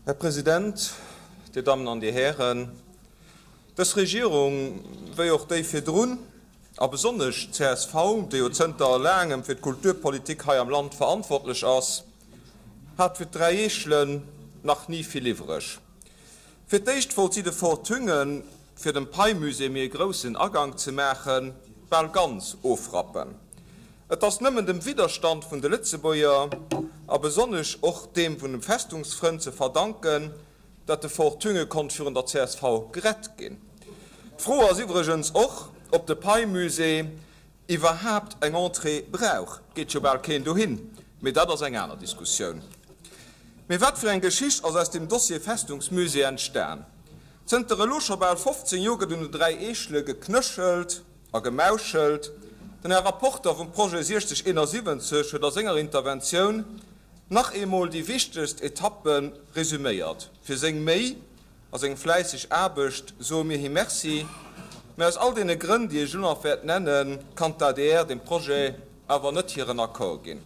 Här President, Dir Dammen an Dir Hären, dës Regierung, wéi och déi virdrun, a besonnesch d'CSV, déi jo zënter laangem fir d'Kulturpolitik hei am Land verantwortlech ass, hat fir d'Dräi Eechelen nach ni vill iwwreg. Fir d'éischt wollt si de Fort Thüngen, fir dem Pei-Musée méi e groussen Agank ze maachen, bal ganz ofrappen. Et ass nëmmen dem Widderstand vun de Lëtzebuerger, a besonnesch och deem vun de Festungsfrënn ze verdanken, dat de Fort Thünge konnt virun der csv gerett ginn. D'Fro ass iwwregens och, ob de Pei-Musée iwwerhaapt eng Entrée brauch. Et geet jo bal keen dohin, mee dat ass eng aner Diskussioun. Mee wat fir eng Geschicht ass aus dem Dossier Festungsmusée entstan? Zënter elo scho bal 15 Joer gëtt un den 3 Eechele geknéchelt a gemauschelt. Den Här Rapporter vum Projet 6071 huet a senger Interventioun nach eemol déi wichtegst Etappe resüméiert. Fir seng Méi a seng fläisseg Aarbecht soe mir him Merci. Mä aus all deene Grënn, déi ech elo nach wäert nennen, kann d'ADR dem Projet awer net hiren Accord ginn.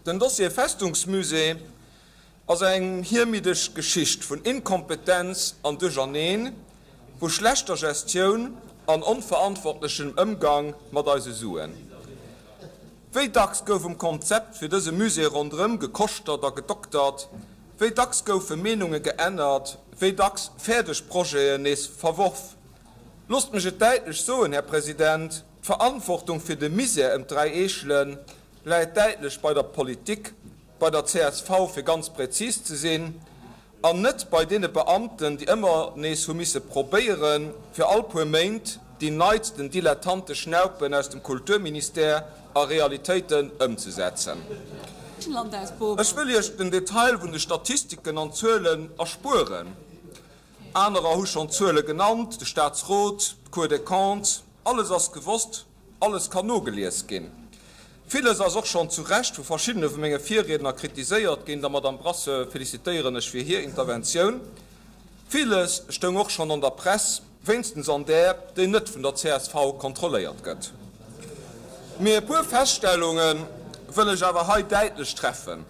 Den Dossier Festungsmusée ass eng hiermiddeg Geschicht vun Inkompetenz an Duercherneen, vu schlechter Gestioun an onverantwortlechem Ëmgang mat eise Suen. Wéi dacks gouf um Konzept fir dëse Musée ronderëm gekoschtert a gedoktert, wéi dacks goufe Meenunge geännert, wéi dacks fäerdeg Projeten nees verworf. Loosst mech et däitlech soen, Här President, D'Verantwortung fir de Misär ëm d'Dräi Eechele läit däitlech bei der Politik, bei der csv fir ganz präzis ze sinn, an net bei deene Beamten, déi ëmmer nees hu misse probéieren, fir all puer Méint déi neitsten dilettantesch Schnaupen aus dem Kulturministère a Realitéiten ëmzesetzen. Ech wëll Iech den Detail vun de Statistiken an Zuelen erspueren. Anerer hu schonn Zuele genannt, de Staatsrot, d'Cour des Comptes, alles ass gewosst. Alles kann nogelies ginn. Villes ass och schonn zu Recht vu verschiddene vu menge Virriedner kritiséiert ginn. Der Madame Brasseur félicitéieren ech fir hir Interventioun. Villes stoung och schonn an der Press, wéinstens an där, déi net vun der csv kontrolléiert gëtt. Mee e puer Feststellunge wëll ech awer hei däitlech treffen,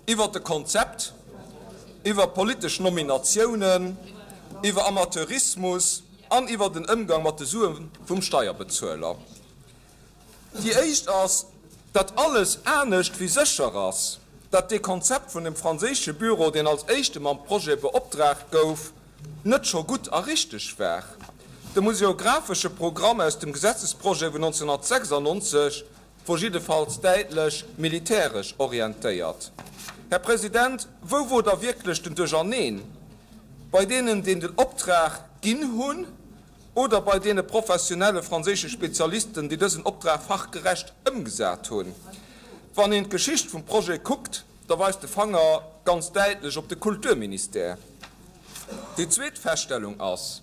iwwert de Konzept, iwwer politesch Nominatiounen, iwwer Amateurismus an iwwer den Ëmgang mat de Sue vum Steierbezueler. Déi éischt ass, datt alles anescht wéi sécher ass, datt dee Konzept vun dem franséische Büro, deen als éischte mam Projet beoptraagt gouf, net scho gutt a richteg war. De museographesche Programm aus dem Gesetzesprojet vun 1996 wor jiddefalls däitlech militäresch orientéiert. Här President, wou wor da wierklech den Duercherneen? Bei deenen, deen den Optrag ginn hunn, oder bei deene professionelle franséische Spezialisten, déi dësen Optrag fachgerecht ëmgesat hunn? Wann een d'Geschicht vum Projet kuckt, da weist de Fanger ganz däitlech op de Kulturministère. Déi zweet Feststellung ass,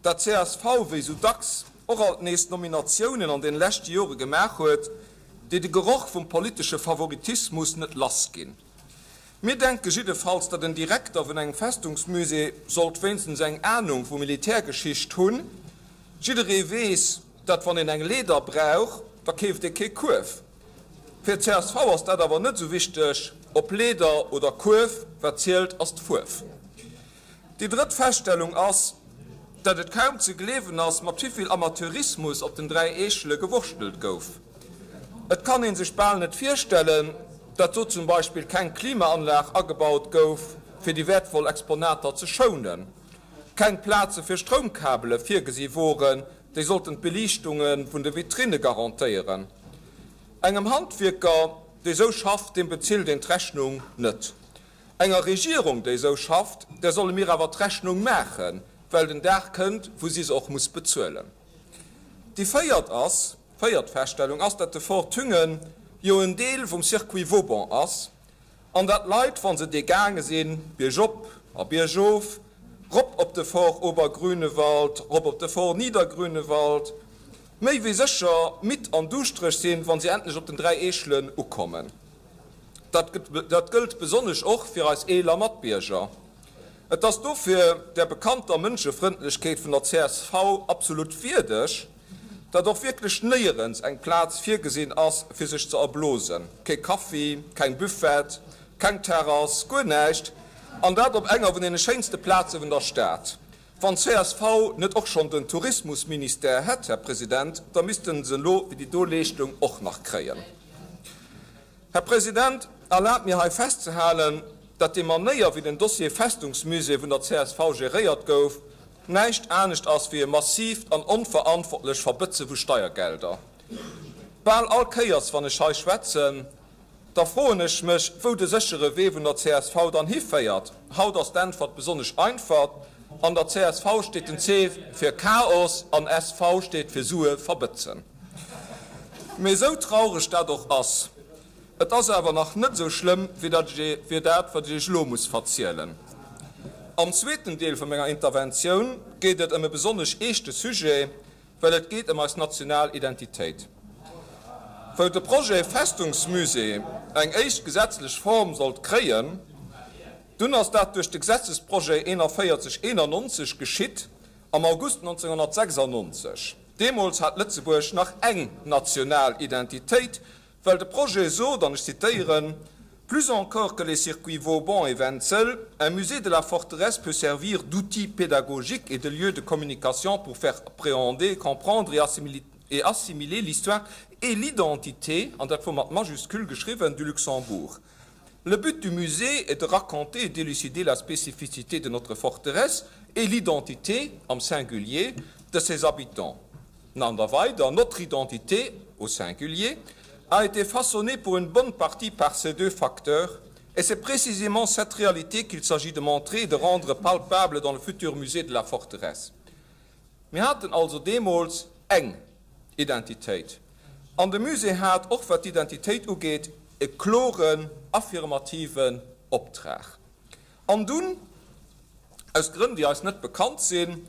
Dat csv, wéi sou dacks, och alt nees Nominatiounen an den leschte Jore gemaach huet, déi de Geroch vum politesche Favoritismus net lass ginn. Mir denke jiddefalls, datt en Direkter vun engem Festungsmusée sollt wéinstens eng Ahnung vu Militärgeschicht hunn. Jidderee weess, datt wann een eng Leeder brauch, da keeft ee kee Kuerf. Fir csv ass dat awer net sou wichteg, ob Leeder oder Kuerf, wat zielt ass d'Fuerf. Déi drëtt Feststellung ass, dat et kaum ze gleewen ass, mat wivill Amateurismus op den 3 Eechele gewurschtelt gouf. Et kann ee sech bal net virstellen, dat do zum Beispill keng Klimaanlag agebaut gouf, fir déi wäertvoll Exponater ze schounen, keng Plaze fir Stroumkabele virgesi woren, déi sollten d'Beliichtunge vun de Vitrinne garantéieren. Engem Handwierker, dee sou schafft, deem bezilt een d'Rechnung net. Enger Regierung, déi esou schafft, där solle mir awer d'Rechnung maachen, well den Dag kënnt, wou si se och muss bezuelen. Déi véiert ass, véiert Feststellung ass, dat de Fort Thüngen jo en Deel vum Circuit Vauban ass an dat d'Leit, wa se dee gaange sinn, biergop a biergof, rop op de Fort Obergrünewald, rop op de Fort Niedergrünewald, méi wéi sécher midd an duuschtereg sinn, wa si endlech op den 3 Eechelen ukommen. Dat gëllt besonnesch och fir eis eeler Matbierger. Et ass dofir der bekannter Mënschefrëndlechkeet vun der csv absolut wierdeg, datt och wierklech néierens eng Plaz virgesinn ass, fir sech ze erblosen. Kee Kaffi, keng Buffet, keng Terrass, guer näischt. An dat op enger vun deene schéinste Plaze vun der Stad. Wann csv net och schonn den Tourismusministère hätt, Här President, da missten se elo fir déi do Leeschtung och nach kréien. Här President, erlaabt mir hei festzehalen, datt déi Manéier, wéi den Dossier Festungsmusée vun der csv geréiert gouf, näischt anescht ass wéi e massiivt an onverantwortlech Verbëtze vu Steiergelder. Bal all Kéiers, wann ech hei schwätzen, da froen ech mech, wou de séchere Wee vun der csv dann hiféiert. Haut ass d'Äntwert besonnesch einfach, An der csv steet den C fir Chaos an SV steet fir Sue verbëtzen. Mee esou traureg dat och ass, et ass awer nach net esou schlëmm wéi dat, wat ech iech elo muss verzielen. Am zweeten Deel vu menger Interventioun geet et ëm e besonnesch eeschte Sujet, well et geet ëm eis national Identitéit. Wou de Projet Festungsmusée eng éischt gesetzlech Form sollt kréien, dunn ass dat duerch de Gesetzesprojet 41 91 geschitt, am August 1996. Deemools hat Lëtzebuerg nach eng national Identitéit, well de Projet sot, an ech zitéieren, Plus encore que les circuits Vauban et Wenzel, un musée de la forteresse peut servir d'outil pédagogique et de lieu de communication pour faire appréhender, comprendre et assimiler et assimiler l'histoire et l'identité, an dat wor mat Majuscule geschriwwen, du Luxembourg. Le but du musée est de raconter et d'élucider la spécificité de notre forteresse et l'identité, am singulier, de ses habitants. An da weider, Notre identité, au singulier, a été façonnée pour une bonne partie par ces deux facteurs, et c'est précisément cette réalité qu'il s'agit de montrer et de rendre palpable dans le futur musée de la forteresse. Mir haten also deemools eng Identitéit. An de Musée hat, och wat d'Identitéit ugeet, e kloren affirmativen Optrag. An dunn, aus Grënn, déi eis net bekannt sinn,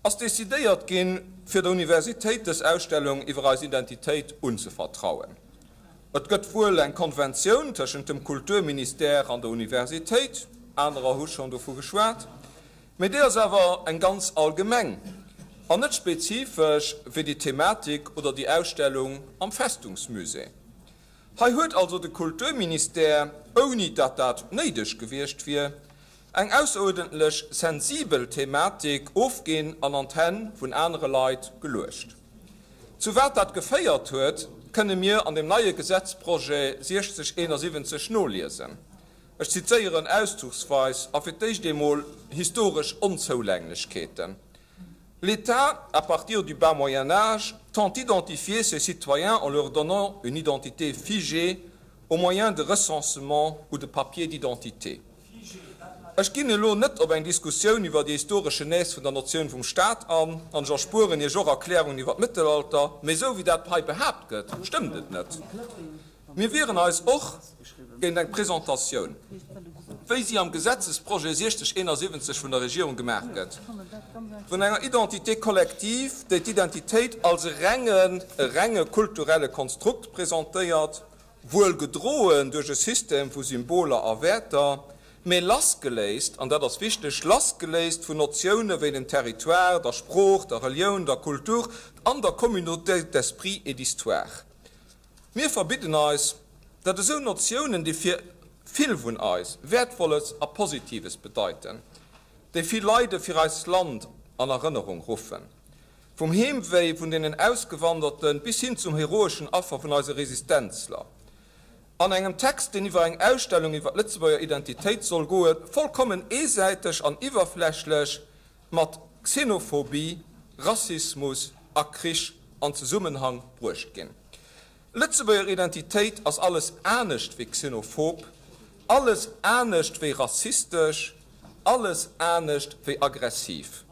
ass decidéiert ginn, fir der Universitéit dës Ausstellung iwwer eis Identitéit unzevertrauen. Et gëtt wuel eng Konventioun tëschent dem Kulturministère an der Universitéit, anerer hu schonn dovu geschwat, mee déi ass awer eng ganz allgemeng an net spezifesch fir déi Thematik oder déi Ausstellung am Festungsmusée. Hei huet also de Kulturministère, ouni datt dat néideg gewiescht wier, eng ausseruerdentlech sensibel Thematik ofginn an an d'Hänn vun anere Leit geluecht. Zu wat dat geféiert huet, kënne mir an dem neie Gesetzprojet 6071 noliesen. Ech zitéieren auszuchsweis a fir d'éischt eemol historesch Onzoulänglechkeeten, L'État, à partir du bas Moyen Âge, tente d'identifier ses citoyens en leur donnant une identité figée au moyen de recensements ou de papiers d'identité. Ech ginn elo net op eng Diskussioun iwwer déi historesch Genèse vun der Notioun vum Staat an, an ech erspueren Iech och Erklärungen iwwer d'Mëttelalter, mee esou wéi dat hei behaapt gëtt, stëmmt et net. Mir wieren eis och géint eng Presentatioun, wéi si am Gesetzesprojet 6071 vun der Regierung gemaach gëtt, vun enger Identité collective, déi d'Identitéit als e rengen, e renge kulturelle Konstrukt presentéiert, wuel gedroen duerch e System vu Symboler a Wäerter, mä lassgeléist, an dat ass wichteg, lassgeléist vun Notioune wéi dem Territoire, der Sprooch, der Relioun, der Kultur an der Communauté d'esprit et d'histoire. Mir verbidden eis, datt esou Notiounen, déi fir vill vun eis Wäertvolles a Positives bedeiten, déi vill Leide fir eist Land an Erënnerung ruffen, vum Heemwéi vun deenen Ausgewanderten bis hin zum heroeschen Affer vun eise Resistenzler, an engem Text, deen iwwer eng Ausstellung iwwer d'Lëtzebuerger Identitéit soll goen, vollkommen eesäiteg an iwwerflächlech mat Xenophobie, Rassismus a Krich an Zesummenhang bruecht ginn. Lëtzebuerger Identitéit ass alles anescht wéi xenophob, alles anescht wéi rassistesch, alles anescht wéi aggressiv.